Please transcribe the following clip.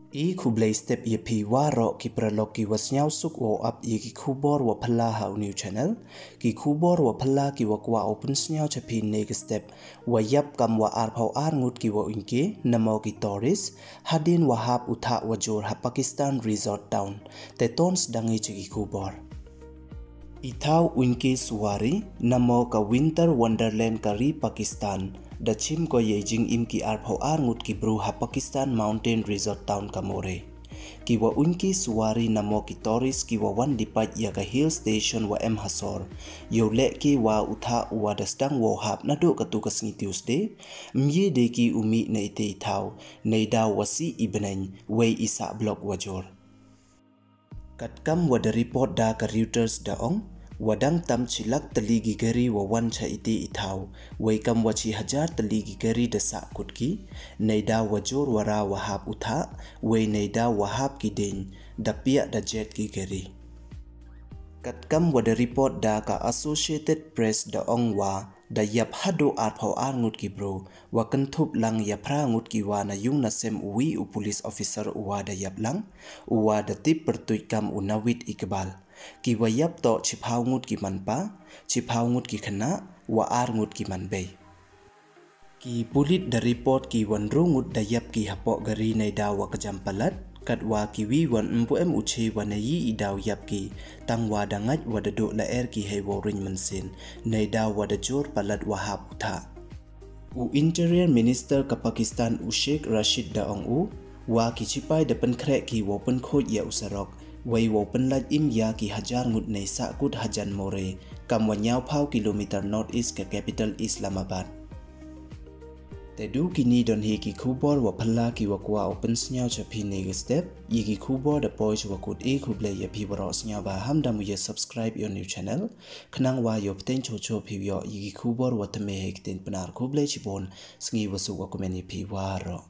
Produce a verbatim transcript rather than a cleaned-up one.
I khublei step ya phi waroh ki paralok ki wa sniawsuk wow ap ya ki khubor wa phylla ha u new channel. Ki khubor wa phylla ki wa kwah u pynsniaw cha phi ne ka step, wa yap kam wa arphaw ar ngut ki wa uiñke namo ki tourist hadien wa hap u thah wa jur ha Pakistan resort town. Te ton sdang i cha ki khubor. I thaw uiñke suwari namo ka Winter Wonderland ka ri Pakistan da chim ko yei jingim ki arphaw ar ngut ki bru ha Pakistan mountain resort town ka Murree. Ki wa uiñke suwari namo ki tourist ki wa wan dipait ya ka hill station wa em ha sor, yow leh ki wa u thah u wa da sdang wow hap naduh katu ka sngi Tuesday, mye de ki u mih na ite i thaw, nei daw wa sih i bneng wei i sah blok wa jur. Katkam wa da report da ka Reuters da ong, wa dang tam chi lak tylli ki gari wa wan cha ite i thaw, wei kam wa chi hajar tylli ki gari da sah kut ki, nei daw wa jur wa ra wa hap u thah, wei nei daw wa hap ki dieñ, da piah da jet ki gari. Katkam wa da report da ka Associated Press da ong wa, da yap haduh arphaw ar ngut ki bru, wa kynthup lang ya phra ngut ki wa na yung na sem u wi u police officer u wa da yap lang, u wa da tip pyrtuit kam u Naveed Iqbal. Ki wa yap toh chiphaw ngut ki manpa, chiphaw ngut ki khynnah, wa ar ngut ki manbei. Ki pulit da report ki wa ynru ngut da yap ki hapoh gari nei daw wa kjam palat, katwa ki wi wan mbu em u chi wa na yi i daw yap ki, tang wa da ngait wa da duh la er ki hei wow riñ mynsiem, nei daw wa da jur palat wa hap u thah. U Interior Minister ka Pakistan u Sheikh Rashid da ong u, wa ki chipai da pynkhreh ki wow pynkhuid ya u sarok, wei wow pynlait im ya ki hajar ngut nei sah kut hajan Murree, kam wa ñiawphaw kilometer north east ka capital Islamabad. Te du kini don hi ki khubor wa phylla ki wa kwah u pynsniaw cha phi ne ka step, ya ki khubor da poi cha wa kut. I khublei ya phi waroh, sniawbha ham da mu ya subscribe ya u new channel, khnang wa yoh pteng chocho phi yoh ya ki khubor wa thymme hei ktien Pnar. Khublei chibun, sngi wa suk wa kmen ya phi waroh.